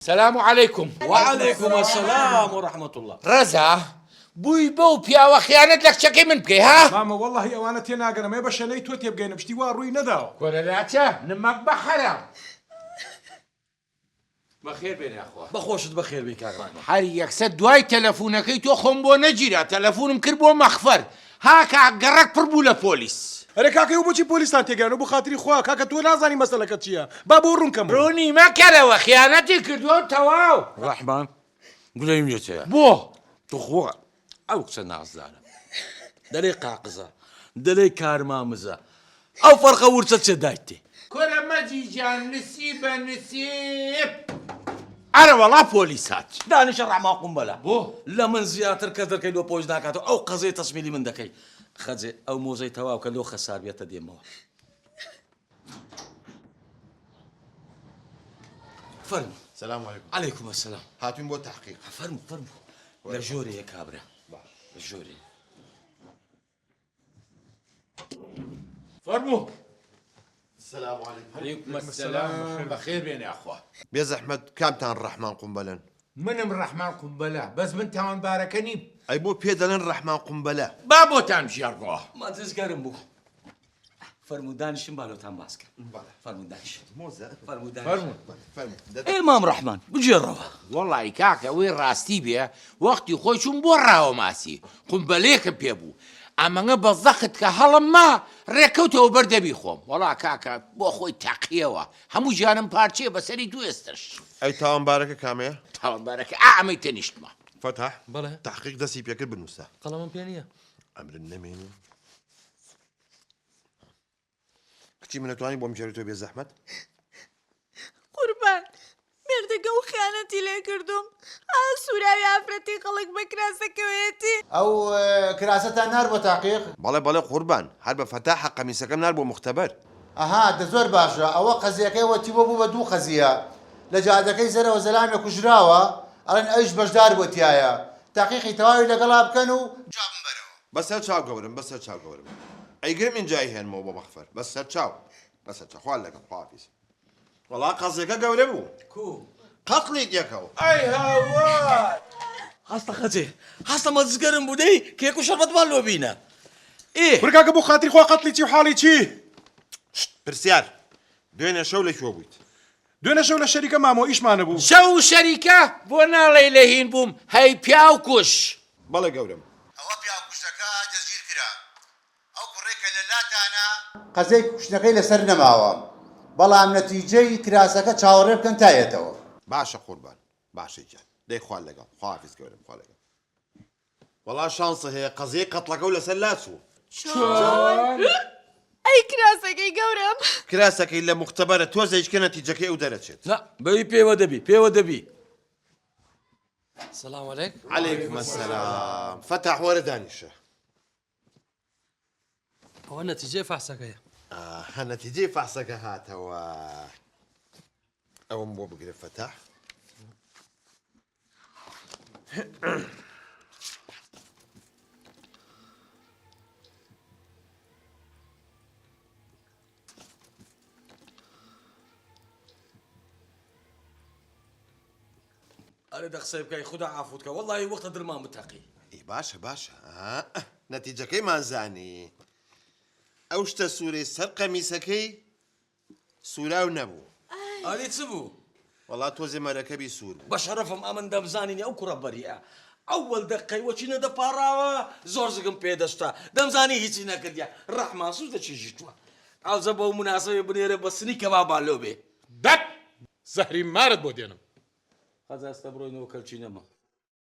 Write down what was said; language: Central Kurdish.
سلام علیکم. وعلیکم السلام و رحمە اللە. ڕەزا بووی بەو پیاوە خیانەت لە کچەکەی من بکەی ها؟ مامە وەڵاهی ئەوانە تێناگەن ئەمەیە بە شەلەی تۆ تێبگەینم شتی وا ڕووی نەداوە. کورە لاچە نمەک بە حەرام. بەخێر بێن یاخوا. بەخۆشت بەخێر بێی کاک ڕەحمان. هەر یەکسەر دوای تەلەفونەکەی تۆ خۆم بۆ نەگیرا تەلەفونم کرد بۆ مەخفەر ها کاک گەڕەک پڕ بوو لە پۆلیس. ئەرێ کاکە ئێوە بۆچی پۆلیستان تێگەیاندوە بۆ خاتری خوا کاکە تۆ نازانی مەسەلەکە چیە با بۆ ڕوون کەمەوە. ڕوونی مەکەرەوە خیانەتی کردوە و تەواو. ڕەحمان گلەییم لێت هەیە. بۆ؟ توخوا ئەو کچە نازدارە دەلێی قاقزە دەلێی کارمامزە ئەو فەرقە ورچە چێ دایتێ. کورە مەجی گیان نسیبە نسیب. ئەرەوەڵا پۆلیس هات. دانیشە ڕەحمان قومبەلە. بۆ؟ لە من زیاتر کەس دەرکەی لۆ پۆلیس ناکاتەوە ئەو قەزیەی تەسمیلی من دەکەی. خەجێ ئەو مۆزەی تەواو کە لۆ خەسار بێتە دێمەوە. فەرموو. سلام علیکم. علیکم السلام. هاتوین بۆ تەحقیق. فەرموو فەرموو. لە ژۆرێ کابرا. لە ژۆرێ. فەرموو. سلام علیکم. علیکم السلام. بەخێر بێن یاخوا. بێ زەحمەت کامتان ڕەحمان قومبەلەن؟ منم ڕەحمان قومبەلە بەس من تاوانبارەکە نیم. ئەی بۆ پێ دەڵێن ڕەحمان قومبەلە؟ با بۆتان بگێڕمەوە. مەجلس گەرم بوو. فەرموو دانیشن با لۆتان باس کەم. فەرموو دانیشن. فەرموو دانیشن. ئێ مام ڕەحمان بگێڕەوە. وەڵای کاکە ئەوەی ڕاستی بێ وەختی خۆی چووم بۆ ڕاوە ماسی قومبەلەیەکم پێ بوو ئەمەنگە بە زەخت کە هەڵم ما ڕێکەوتەوە بەر دەبی خۆم وەڵا کاکە بۆ خۆی تەقیەوە هەموو گیانم پارچەیە بەسەری دوو ئێستەش. ئەی تاوانبارەکە کامەیە؟ تاوانبارەکە ئا ئەمەی تەنیشتمە. فەتاح بەڵێ. تەحقیق دەستی پێکرد بنووسە. قەڵەمم پێ نییە. ئەمرن نەمێنێ. کچی من ئەتوانی بۆم بگێڕیتەوە بێ زەحمەت؟ قوربان مێردەکەم خیانەتی لێ کردوم ئا سوراوی ئافرەتی خەڵک بە کراسەکەوەیەتی. ئەو کراسەتان نارد بۆ تاقیق؟ بەڵێ بەڵێ قوربان هەر بە فەتاحە قەمیسەکەم نارد بۆ موختەبەر. ئەها دە زۆر باشە ئەوە قەزیەکەی وەتی بۆ بوو بە دوو قەزیە لە جادەکەی زەرەوە زەلامێ کوژراوە ئەڵێن ئەویش بەشدار بوە تیایا تەقیقی تەواوی لەگەڵا بکەن و جوابم بەرەوە. بەسەر چاو گەورەم بەسەر چاو گەورەم ئەیگرم ئینجا ئەیهێنمەوە بۆ مەخفەر بەسەر چاو بەسەر چاو خوا لەگەڵ خواحافیز وەڵا قەزیەکە گەورە بوو کو قەتڵی تێکەوە. ئەی هاوار. هەستە خەجێ هەستە مەجگەرم بوو دەی کێک و شەربەتمان لۆ بینە ئێ. کورە کاکە بۆ خاتری خوا قەتڵی چی و حاڵی چی؟ شت پرسیار دوێنێ شەو لە کوێ بوویت؟ دوێنێ شەو لە شەریکە مامۆ ئیشمان هەبوو. شەو شەریکە؟ بۆ ناڵێی لە هین بووم هەی پیاو کوژ. بەڵێ گەورەم. ئەوە پیاوکوژەکە دەستگیر کرا. ئەو کوڕەی کە لە لاتانە. قەزیەی کوشتنەکەی لەسەر نەماوە بەڵام نەتیجەی کراسەکە چاوەڕێ بکەن تا یەتەوە. باشە قوربان باشە گیان دەی خوا لەگەڵ خواحافیز گەورەم خوا لەگەڵ. وەڵا شانسە هەیە قەزیەی قەتڵەکەو لەسەر لاچوو. چۆن؟ ئەی کراسەکەی گەورەم؟ کراسەکەی لە موختەبەرە تۆزێکیکە نەتیجەکەی ئەو دەرەچێت. نا بەوی پێوە دەبی پێوە دەبی. سلام علیک. علیکم السلام فەتاح وەرە دانیشە. ئەوە نەتیجەی فەحسەکەیە. ئاها نەتیجەی فەحسەکە هاتەوە. ئەوەم بۆ بگرە فەتاح. ئەرێ دە قسەی بکەی خودا عافوت کە وەڵی وەختە درمان بتەقی. ئێ باشە باشە نەتیجەکەیمان زانی ئەو شتە سوورەی سەر قەمیسەکەی سووراو نەبوو. ئەرێ چ بوو؟ وەڵا تۆزێ مەرەکەبی سوور بوو. بە شەرەفم ئەمن دەمزانینی ئەو کوڕە بەریئە ئەوەل دەقەی وەچی نەدەپاڕاوە زۆر زگم پێ دەسوتا دەمزانی هیچی نەکردیە ڕەحمان سوز دەچێژیتوە ئەوجە بەو موناسەبەی بنێرە بە سنی کەبابان لۆ بێ. دەک زەهری مارت بۆ دێنم. خەجاستە بڕۆینەوە کەلکی نەما.